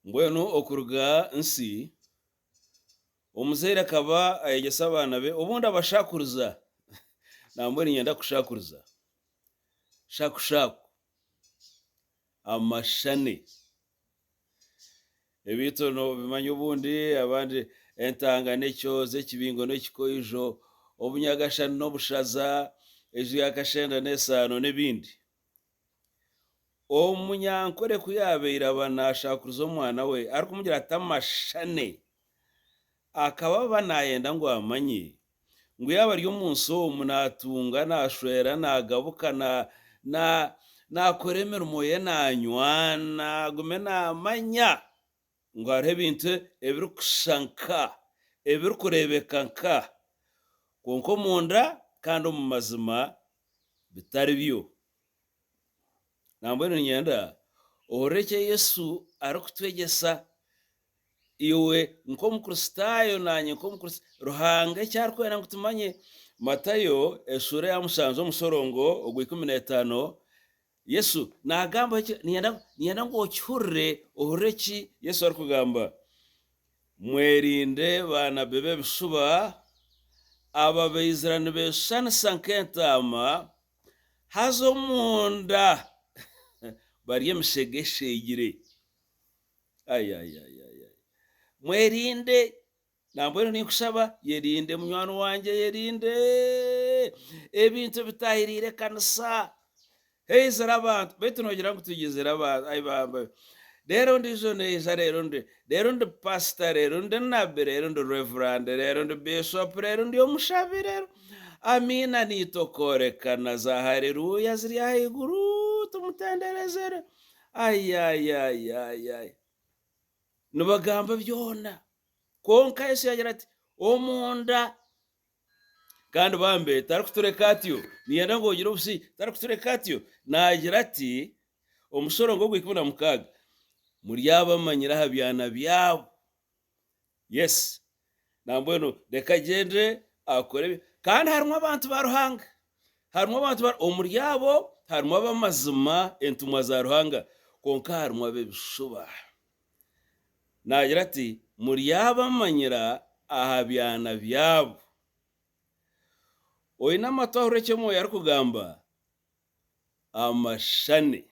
Mbwenu okuruga nsi, omuzaire akaba ayegyesa abaana be obundi abashakuriza, nambwenu niinyenda kushakuriza, shakushaku, amashane. Ebeitu nobimanya obundi abandi entanga n'ekyozi, ekibingo n'ekikoijo, obunyagashani n'obushaza, enju ya kashenda n'esaano n'ebindi. Omunyankore ku yaabaire aba naashaakuriza omwana we arikumugira ati amashane, akaba aba naayenda ngu amanye ngu yaaba ari omu nsi omu naatunga, naashwera, naagabuka, naakora emirimo ye, naanywana, agume naamanya ngu hariho ebintu ebirikushusha nka, ebirikureebeka nka, kwonka omunda kandi omu mazima bitari byo. Nambwenu niinyenda ohurire eki Yesu arikutwegyesa iwe nk'Omukristaayo naanye nk'Omukristaayo, Ruhanga eki arikwenda ngu tumanye. Matayo eshuura eya mushanju omushorongo ogwa 15, Yesu naagamba eki, niinyenda niinyenda ngu okihurire, ohurire eki Yesu arikugamba. Mwerinde baanabbi b'ebishuba ababaizira nibeeshushanisa nk'entaama, Haza omunda bari emishega esheegire. Ayayayayay. Mwerinde! Nambwenu ninkushaba yerinde munywani wangye yerinde ebintu ebitahiriire ekanisa. Heizire abantu, beitu nogira ngu tugyizire abantu, ai bambe. Reero ondiijo neija reero ndi reero ndi pasita reero ndi nabi reero ndi reverand reero ndi bishop reero ndi omushabi reero Amiina naitwe okworekana za haleluya ziri ahaiguru tumutendereze Ayayayayay nibagamba byona kwonka Yesu yagira ati omunda kandi bambe tarikutureka atyo niyenda ngu ogire obusingye tarikutureka atyo nagira ati omushorongo ogwa 16 muryabamanyira aha byana byabo. Yes. Nambwenu reka agyende akore ebi. Kandi harimu abantu ba Ruhanga. Harimu abantu ba omuri abo harimu ab'amazima entumwa za Ruhanga kwonka harimu ab'ebishuba. Naagira ati, Muryabamanyira aha byana byabo. Oine amatu ahurire eki Omwoyo arikugamba, amashane.